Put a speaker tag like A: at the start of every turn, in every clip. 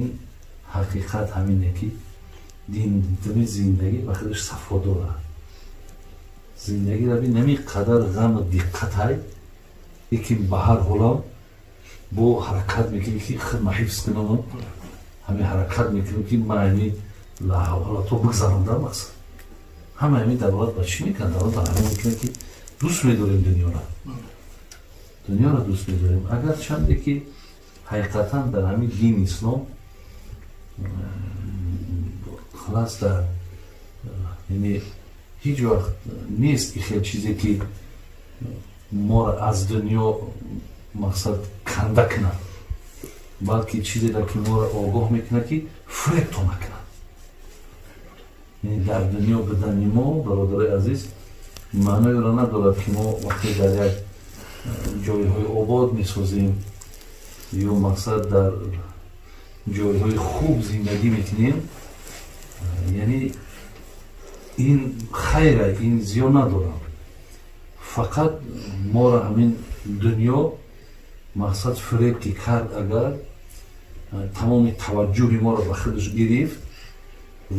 A: Ин ҳақиқат ҳамине ки дин зиндагӣ ба худаш сафо дорад. Зиндагиро бин, ҳамин қадар ғаму диққатай, лекин ба ҳар ҳолам бо ҳаракат мекунем ки худма ҳифз кунам, ҳамин ҳаракат мекунем ки ман ҳамин ҳолатҳо бигзарондам. Мақсад ҳама ҳамин далолат ба чӣ мекунад? Далолат ба ҳамин мекунад ки дӯст медорем дунёро, дунёро дӯст медорем. Агарчанде ки ҳақиқатан дар ҳамин дини ислом халас дар яъне ҳеҷ вақт нест ки хел чизе ки моро аз дунё мақсад канда кунад, балки чизеро ки моро огоҳ мекунад ки фиребто накунад. Яъне дар дунё будани мо, бародарои азиз, маъноеро надорад ки мо вақте дар як ҷойҳои обод месозем ё мақсад дар ҷойҳои хуб зиндагӣ мекунем, яъне ин хайра, ин зиён надорад. Фақат моро ҳамин дунё мақсад фиреб ки кард, агар тамоми таваҷҷӯҳи моро ба худаш гирифт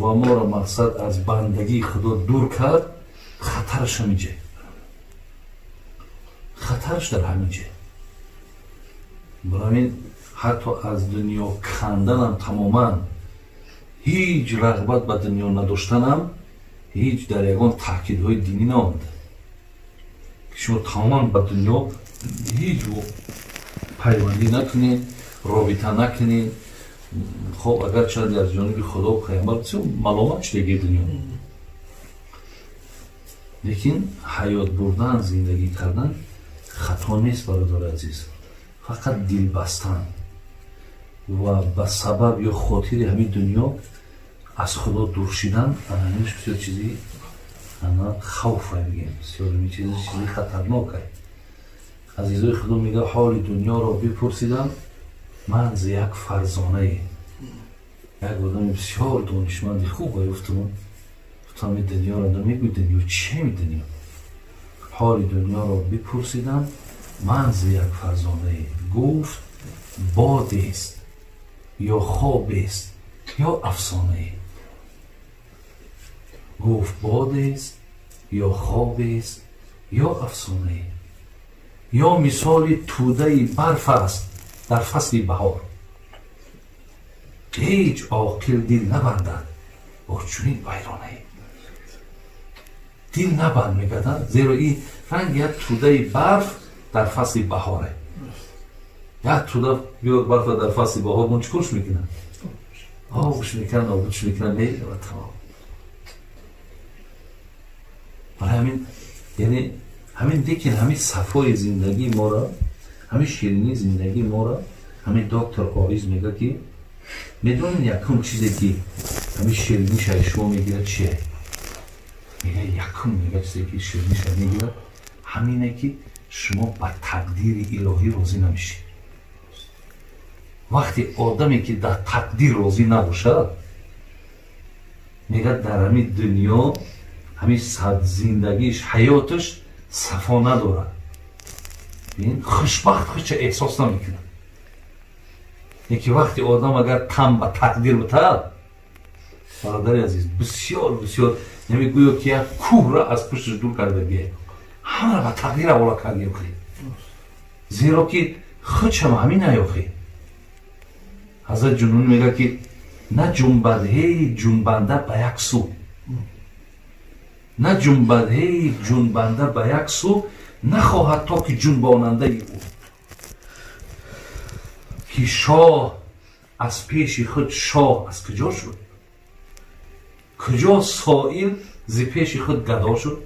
A: ва моро мақсад аз бандагии худо дур кард, хатараш ҳамин ҷай, хатараш дар ҳамин ҷай. Барои ҳатто аз дунё канданам тамоман ҳеҷ рағбат ба дунё надоштанам ҳеҷ дар ягон таъкидҳои динӣ наомада ки шумо тамоман ба дунё ҳеҷ пайвандӣ накунед, робита накунед. Хоб, агарчанде аз ҷониби худо пайғамбар бисёр маломат шудагии дунё, лекин ҳаёт бурдан, зиндагӣ кардан хато нест, бародари азиз. Фақат дилбастан ва ба сабаб ё хотири ҳамин дунё аз худо дур шидан, ҳаминаш бисёр чизи хавфа мегӯем, бисёр чизи хатарнокай. Азизои худо, мега ҳоли дунёро бипурсидам ман зи як фарзонае, як одами бисёр донишманди хуб гуфтам, гуфтам ин дунёро намегӯй, дунё чием дунё? Ҳоли дунёро бипурсидам ман зи як фарзонае, гуфт бодест ё хобест ё афсонае. Гуфт бодест ё хобест ё афсонае, ё мисоли тӯдаи барф аст дар фасли баҳор. Ҳеҷ оқил дил набандад бо чунин вайронае. Дил набанд мегардад, зеро ин ранг як тӯдаи барф дар фасли баҳоре. Як тӯда биёр барфа дар фасли баҳор, мо чӣ корш мекунад? Обш мекунад, нобудш мекунад, меравад тамом. Барои ҳамин, яъне ҳамин лекин ҳамин сафои зиндагии моро, ҳамин ширинии зиндагии моро ҳамин доктор Оиз мега ки медонед якум чизе ки ҳамин ширинишаи шумо мегирад чие? Мега якум, мега чизе ки ширинишаи мегирад ҳамине ки шумо ба тақдири илоҳӣ розӣ намешед. Вақте одаме ки дар тақдир розӣ набошад, мега дар ҳамин дунё ҳамин зиндагиш, ҳаёташ сафо надорад, хушбахт худша эҳсос намекунад. Лекин вақте одам агар тан ба тақдир битад, бародари азиз, бисёр бисёр яъне гӯё ки як кӯҳра аз пушташ дур карда бия, ҳамаро ба тақдир ҳавола карди охи, зеро ки худшам ҳамин наёхи. Ҳазрат Ҷунун мега ки наҷунбад ҳеҷ ҷунбанда ба як сӯ, наҷунбад ҳеҷ ҷунбанда ба як сӯ, нахоҳад то ки ҷунбонандаи ӯ. Ки шоҳ аз пеши худ шоҳ аз куҷо шуд? Куҷо соил зи пеши худ гадо шуд?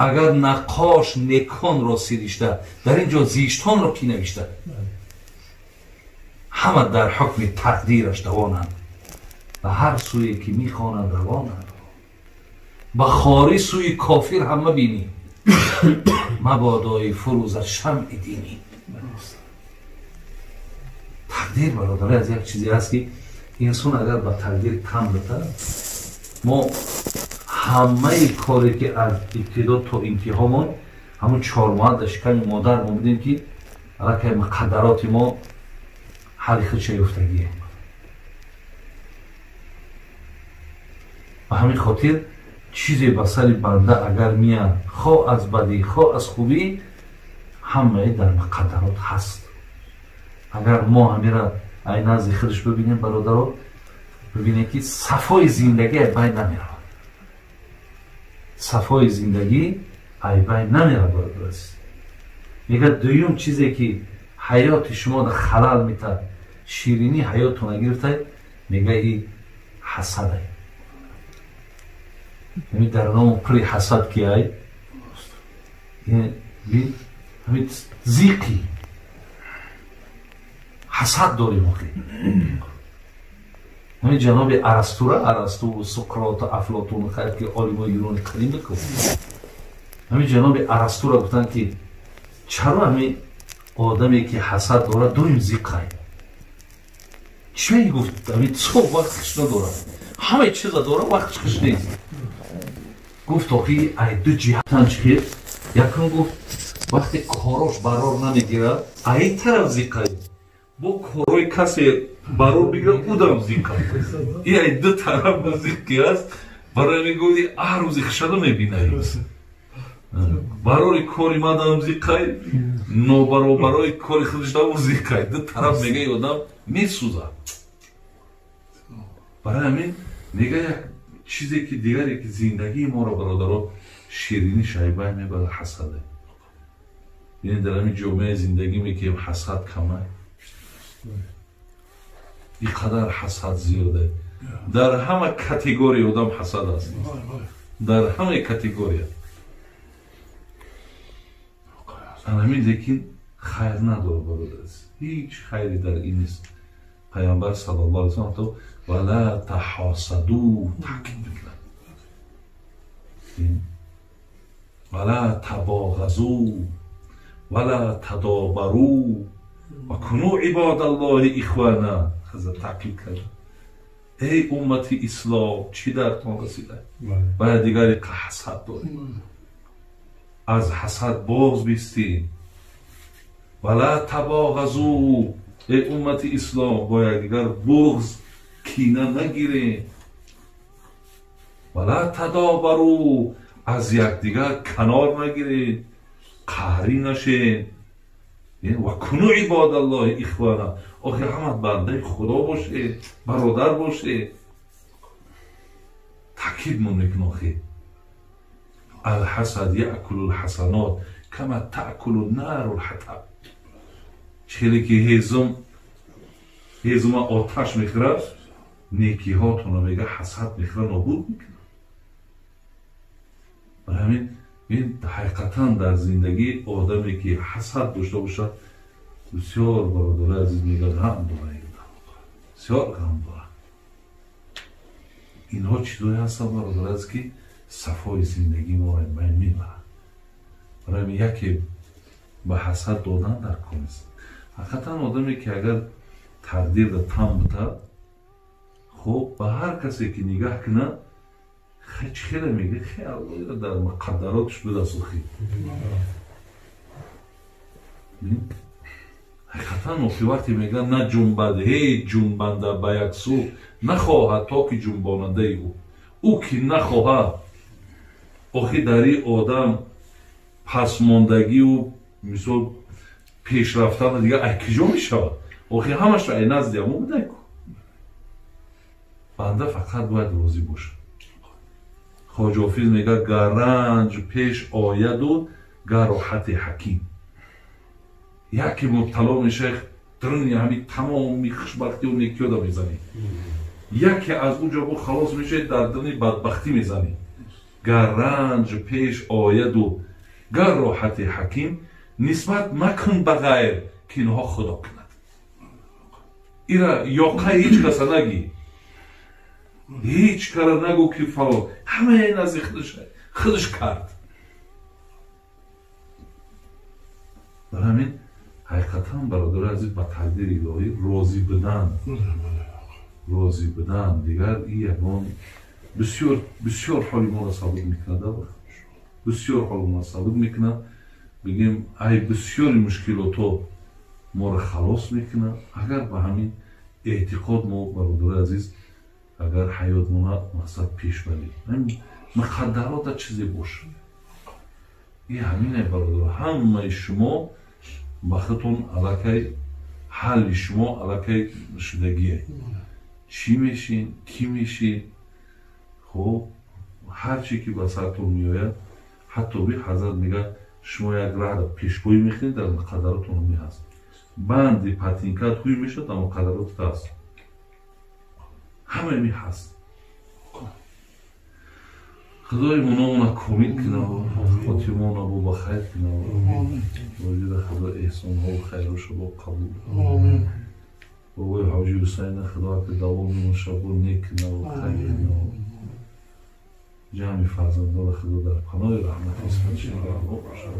A: Агар наққош неконро сиришта, дар ин ҷо зиштонро кӣ навишта? Ҳама дар ҳукми тақдираш давонанд, ба ҳар сӯе ки мехонанд равонанд. Ба хорӣ сӯи кофир ҳам мабинӣ, мабодои фурӯзад шамъи динӣ. Тақдир, бародари, аз як чизе аст ки инсон агар ба тақдир тан битад, мо ҳамаи коре ки аз ибтидо то интиҳомон ҳамун 4 моҳ дар шиками модар мо будем ки аллакай муқаддароти мо ҳалли худша ёфтагие. Ба ҳамин хотир чизе ба сари банда агар меяд, хо аз бадӣ, хо аз хубӣ, ҳамаи дар муқаддарот ҳаст. Агар мо ҳамира ай назди худаш бибинем, бародаро, бибинем ки сафои зиндагӣ ай байн намеравад. Сафои зиндагӣ ай байн намеравад, бародар азиз. Мегӯяд, дуюм чизе ки ҳаёти шуморо халал метад, ширинии ҳаётона гирифта, мегӯяд, и ҳасадай. Ҳамин дар ному пури ҳасад ки ай, ҳамин зиқи ҳасад дорем охи. Ҳамин ҷаноби Арастура, Арасту, Суқроту, Афлотун, хайр ки олимои юнони қадим бикун. Ҳамин ҷаноби Арастура гуфтанд ки чаро ҳамин одаме ки ҳасад дорад доим зиқай? Чӣ гуфт? Ҳамин цо вақт хиш надорад, ҳамаи чиза дорад, вақт хиш нест. Гуфт, охи ай ду ҷиҳатан чӣ? Якум гуфт, вақте корош барор намегирад, ай тараф зиқай, бо корои касе барор бигирад, ӯ зиқай. И ай ду тараф зиқи аст. Барои мегӯяд, ҳар рӯзи хишада мебинай. Барори кори мадам зиқай, нобаробарои кори худашдам зиқай. Ду тараф мега одам месӯзад. Барои ҳамин мега як чизе ки дигаре ки зиндагии моро, бародаро, ширини шайбай мебарад, ҳасаде. Яъне дар ҳамин ҷомеаи зиндагӣ мекунем, ҳасад камай, ин қадар ҳасад зиёде. Дар ҳама категория одам ҳасад аст, дар ҳамаи категория. Ҳамин лекин хайр надорад, бародар, ҳеҷ хайре дар ин нест. Пайғамбар саллаллоҳу алайҳи васаллам то вала таҳосаду таъкид мекунад, вала табоғазу вала тадобару ва куну ибодаллоҳи ихвана. Ҳазрат таъкид кард, эй уммати ислом, чӣ дардтон расида? Бояд дигаре ҳасад доред, аз ҳасад боз бистед. Вала табоғазу, эй уммати ислом, бо якдигар буғз кина нагиред. Вала тадобару, аз якдигар канор нагиред, қаҳрӣ нашед. Ва куну ибодаллоҳи ихвана, охир ҳама бандаи худо бошед, бародар бошед. Таъкидмон мекунад охир, алҳасад яъкулу лҳасанот кама таъкулу нару лҳатаб. Хеле ки ҳезума оташ мехӯрад, некиҳотонро мега ҳасад мехӯрад, нобуд мекунад. Барои ҳамин ин ҳақиқатан дар зиндагӣ одаме ки ҳасад дошта бошад, бисёр, бародарои азиз, мега ғам дорад, бисёр ғам дорад. Инҳо чизҳое ҳастанд, бародарои азиз, ки сафои зиндагии моро байн мебарад. Барои ҳамин яке ба ҳасад додан дар кор нест. Ҳақиқатан одаме ки агар тақдирда там бутад, хуб ба ҳар касе ки нигаҳ кунад, хеле мега, хеле дар муқаддаротш будааст охи. Ҳақиқатан охи вақте мега наҷунбад ҳеҷ ҷунбанда ба як сӯ, нахоҳад то ки ҷунбонандаи ӯ. Ӯ ки нахоҳад, охи дар ин одам пасмондагию мисол пешрафтан дигар ай киҷо мешавад? Охи ҳамашро ай назди ҳамо будай ку. Банда фақат бояд розӣ бошад. Хоҷа Ҳофиз мегӯяд, гар ранҷ пеш ояду гар роҳати ҳаким. Яке мубтало мешавад, даруни ҳамин тамоми хушбахтию некиёда мезанӣ. Яке аз ӯ ҷо бо халос мешавад, дар даруни бадбахтӣ мезанӣ. Гар ранҷ пеш ояду гар роҳати ҳаким, нисбат макун ба ғайр, ки инҳо худо кунад. Ира ёқаи ҳеҷ каса нагӣ, ҳеҷ кара нагӯ ки фалон, ҳамаи назди худаш кард. Барои ҳамин ҳақиқатан, бародарои азиз, ба тақдири илоҳӣ розӣ будан, розӣ будан дигар ин ягон бисёр бисёр ҳоли моро сабук мекунад, бисёр ҳоли моро сабук мекунад. Бигем, ай бисёри мушкилото Моро халос мекунад, агар ба ҳамин эътиқод мо, бародарои азиз, агар ҳаётмона мақсад пеш барем, муқаддарота чизе бошад. И ҳамине, бародаро, ҳамаи шумо ба худтон аллакай ҳалли шумо аллакай шудагие. Чӣ мешин, кӣ мешин, хуб, ҳар чӣ ки ба сартон меояд, ҳатто би ҳазрат мегӯяд, шумо як раҳ пешпоӣ мекунед, дар муқаддаротон ҳамин ҳаст. Банди патинкат ҳуй мешавад, дар муқаддаротат ҳаст, ҳама ми ҳаст. Худои муномона комил кунав, хотимона бо ба хайр кунав, воҷида Худо эҳсонҳову хайроша бо қабул. Бобои ҳоҷи Ҳусайна Худо ки давом шабо нек кунав, хайр кунав. Ҷамъи фарзандона Худо дар паноҳи раҳмати исматши бошад.